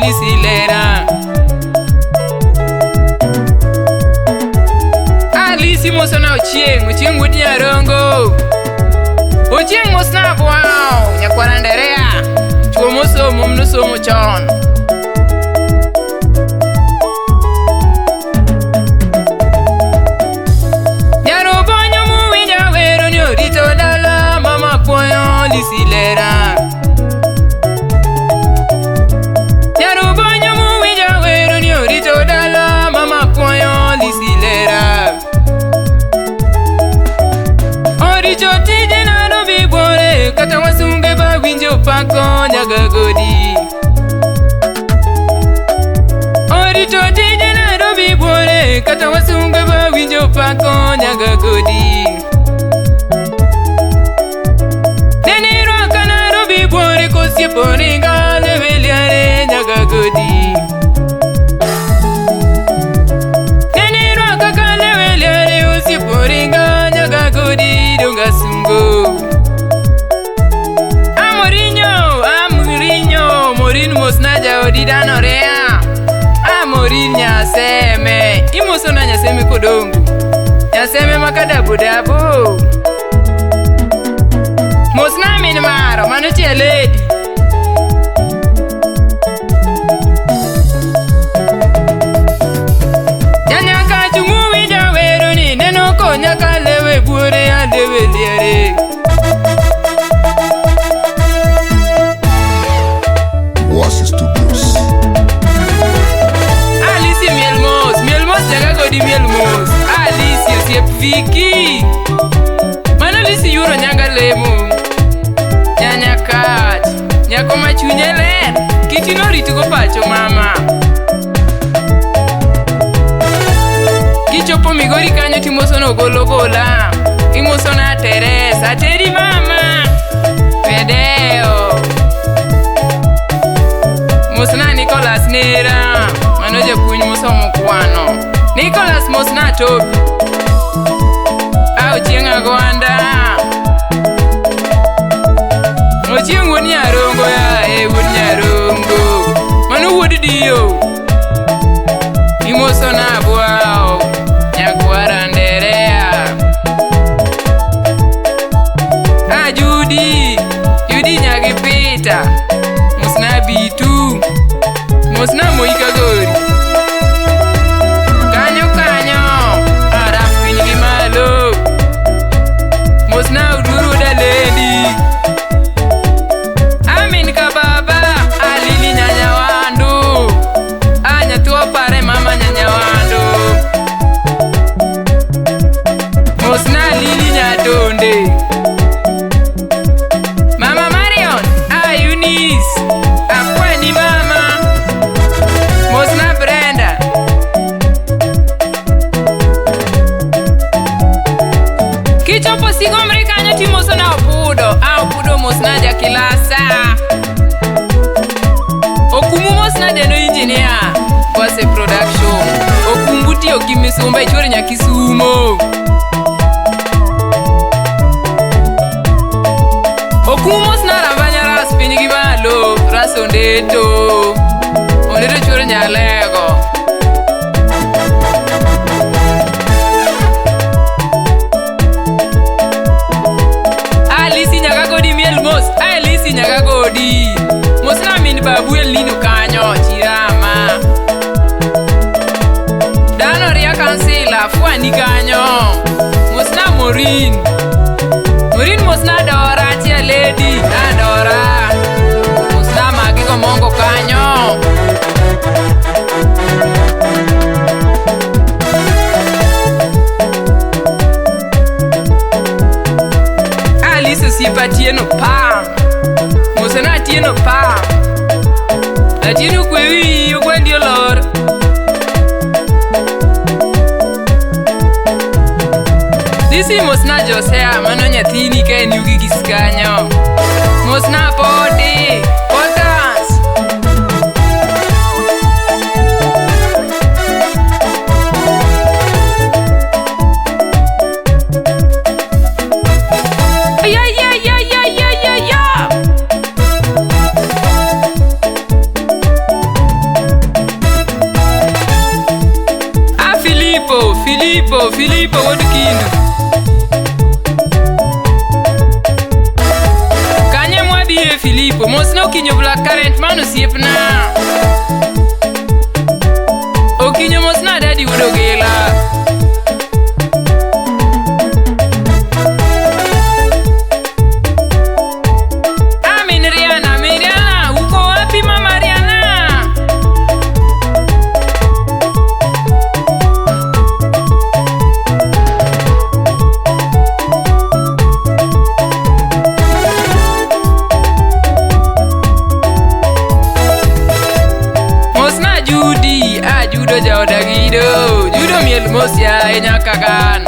Lisi lera. Alisi mosona Ochieng', Ochieng' wuod Nyarongo. Ochieng' mosna Abwao, nyakwar Anderea. Chuo mosomo mnosomo chon. Nyarobonyo muwinja wero ni orito dala mama puoyo Lisi lera. Nyarobonyo muwinja wero ni orito dala mama puoyo Lisi lera. Oricho tije Nairobi buore kata wasunge ba winjo pako nyagagodi. Orito tije Nairobi buore kata wasunge ba winjo pako nyagagodi. Nene rwaka Nairobi buore kosiepo ringa leweliare nyagagodi. Nene rwaka kaleweliare osiepo ringa nyagagodi donga sungo. Amorinho, Amorinho, Morin mosna jaodi danorea. Amorin nyaseme, imosona nyaseme kodongo. Nyaseme makadabo dabo. Mosna min maro, mano chieledi. Janyaka chungu jawero ni neno konya kalewe buore alewe liere. Oasis Studios. Alice mielmos, mielmos jaga godi mielmos. Alice osiep Viki. Mano Alice yuro nyanga lemo. Nyanya kach, nyako ma chunye ler. Kiti noritogo pacho mama. Kichopo Migori kanyo timosono golo gola. Imosona Teresa, ateri mama. Pedeo. Mosna Nicholas Nera, mano japuonj mosomo kwano. Nicholas mosna Tobi. A Ochieng' Agwanda. Ochieng' wuod Nyarongo ya, e wuod Nyarongo. Mano wuod Dio. Imosona Abwao, nyakwar Anderea. A Judy, Judy nyagi Peter. Mosna Bitu. Mosna Moika Gori. Kanyo kanyo, araf piny gi malo. Mosna Uduru Daledi. Amin ka baba, Alili nyanya wandu. A nyathi opare mama nyanya wandu. Mosna Lili nyatonde. Mama Marion, a Eunice, akwani mama. Mosna Brenda. Kichopo Sigomre kanyo timosona Opudo. A Opudo mosna jakilasa. Okumu mosna jano engineer. Kwase production. Okumbu tiyo gi misumba ichwero nyakisumo. Okumu mosna Rambanya ras piny gi malo. Ras Ondeto. Ondeto chwero nyalego. Alisi nyaka godi miel mos. Alisi nyaka godi. Mosna min babu el nino kanyo chirama. Dano ria kansila fwani kanyo. Mosna Morin. Morin mosna Dora chia lady Adora. Mosna magi komongo kanyo. Alice osiepa Atieno pa. Mosna Atieno pa. Atieno kwe wiyi ogwendi olor. Lisi mosna Josea mano nyathini ka en yugi gis kanyo. Mosna Podi, Potas. Ya ya ya ya ya ya ya. Filipo, Filipo wuod Kindu. Kanye mwadhiye Filipo, mosna Okinyo Black Current, mano osiepna. Okinyo mosna dadi wuod Ogela. Amin Rihanna, Amin Rihanna, uko wapi mama Rihanna? Mosna Judy, ah Judo jaoda Gido, Judo miel mos yaye nyaka kan.